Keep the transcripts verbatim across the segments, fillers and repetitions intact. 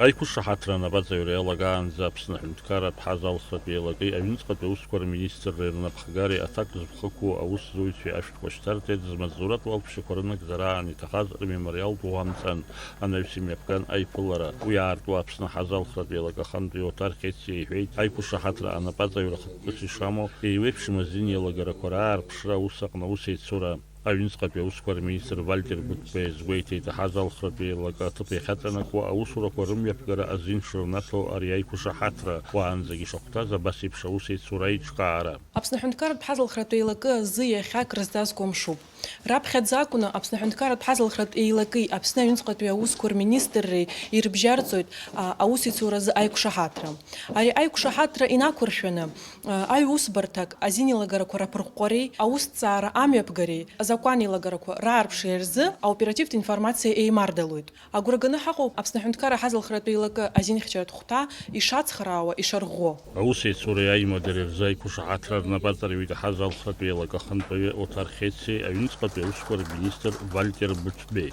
Аиқәышаҳаҭра анапаҵаҩра иалагаанӡа Аԥсны аҳәынҭқарратә ҳазалхратә еилакеи аҩныҵҟатәи аусқәа рминистрреи рнапхгареи аҭак зыхықәу аусзуҩцәеи ашәҭқәа шьҭарҵеит, змаҵзуратә уалԥшьақәа рынагӡара аан иҭахаз рмемориалтә ӷәӷәа амҵан анаҩс имҩаԥган аиԥылара. Уи аартуа Аԥсны аҳазалхратә еилак ахантәаҩы Оҭар Хециа иҳәеит, аиқәышаҳаҭра анапаҵаҩра хықәкыс ишамоу еиуеиԥшым азин еилагарақәа раарԥшра аус аҟны аусеицура. Аҩныҵҟатәи аусқәа рминистр Вальтер Гәыҭбеи иазгәеиҭеит, аҳазалхратә еилакы аҭыԥ иахьаҵанакуа аусурақәа рымҩаԥгара азин шырнаҭо ари аиқәышаҳаҭра, уаанӡагьы ишахәҭаз абас еиԥш аусеицура аиҿкаара. Аԥсны аҳәынҭқарратә ҳазалхратә еилакы азы иахьа крызҵазкуа мшуп. Раԥхьаӡа акәны Аԥсны аҳәынҭқарратә ҳазалхратә еилакеи Аԥсны аҩныҵҟатәи аусқәа рминистрреи ирыбжьарҵоит, а, аусеицуразы аиқәшаҳаҭра. Ари аиқәшаҳаҭра инақәыршәаны, а, аҩ-усбарҭак азин еилагарақәа раԥырӷәӷәареи аусҭҵаара амҩаԥгареи азакәан еилагарақәа раарԥшреи рзы аоперативтә информациа еимардалоит. Агәра ганы ҳаҟоуп Аԥсны аҳәынҭқарра ҳазалхратә еилакы азинхьчаратә хәҭа ишацхраауа, ишарӷәӷәо. Аусеицуреи аимадареи рзы аиқәышаҳаҭра рнапаҵаҩит аҳазалхратә еилакы ахантәаҩы Оҭар Хециеи аҩныҵҟатәи аусқәа рминистр Вальтер Гәыҭбеи.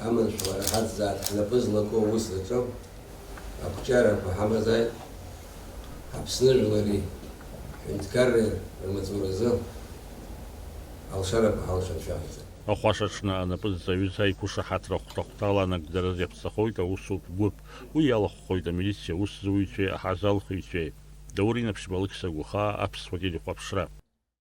Аманшәалара ҳацзааит, ҳнапы злаку аус аҿы ақәҿиарақәа ҳамазааит, Аԥсны жәлари ҳҳәынҭқарреи рмаҵуразы алшарақәа ҳалшар шәаҳәаӡа. Ахәашаҽны анапы зҵаҩыз аиқәышаҳаҭра хәҭа-хәҭала анагӡараз иаԥҵахоит аусутә гәыԥ. Уи иалахәхоит амилициа аусзуҩцәеи аҳазалхыҩцәеи. Даур Инаԥшьба, Алықьса Гәахаа, Аԥсуа телехәаԥшра.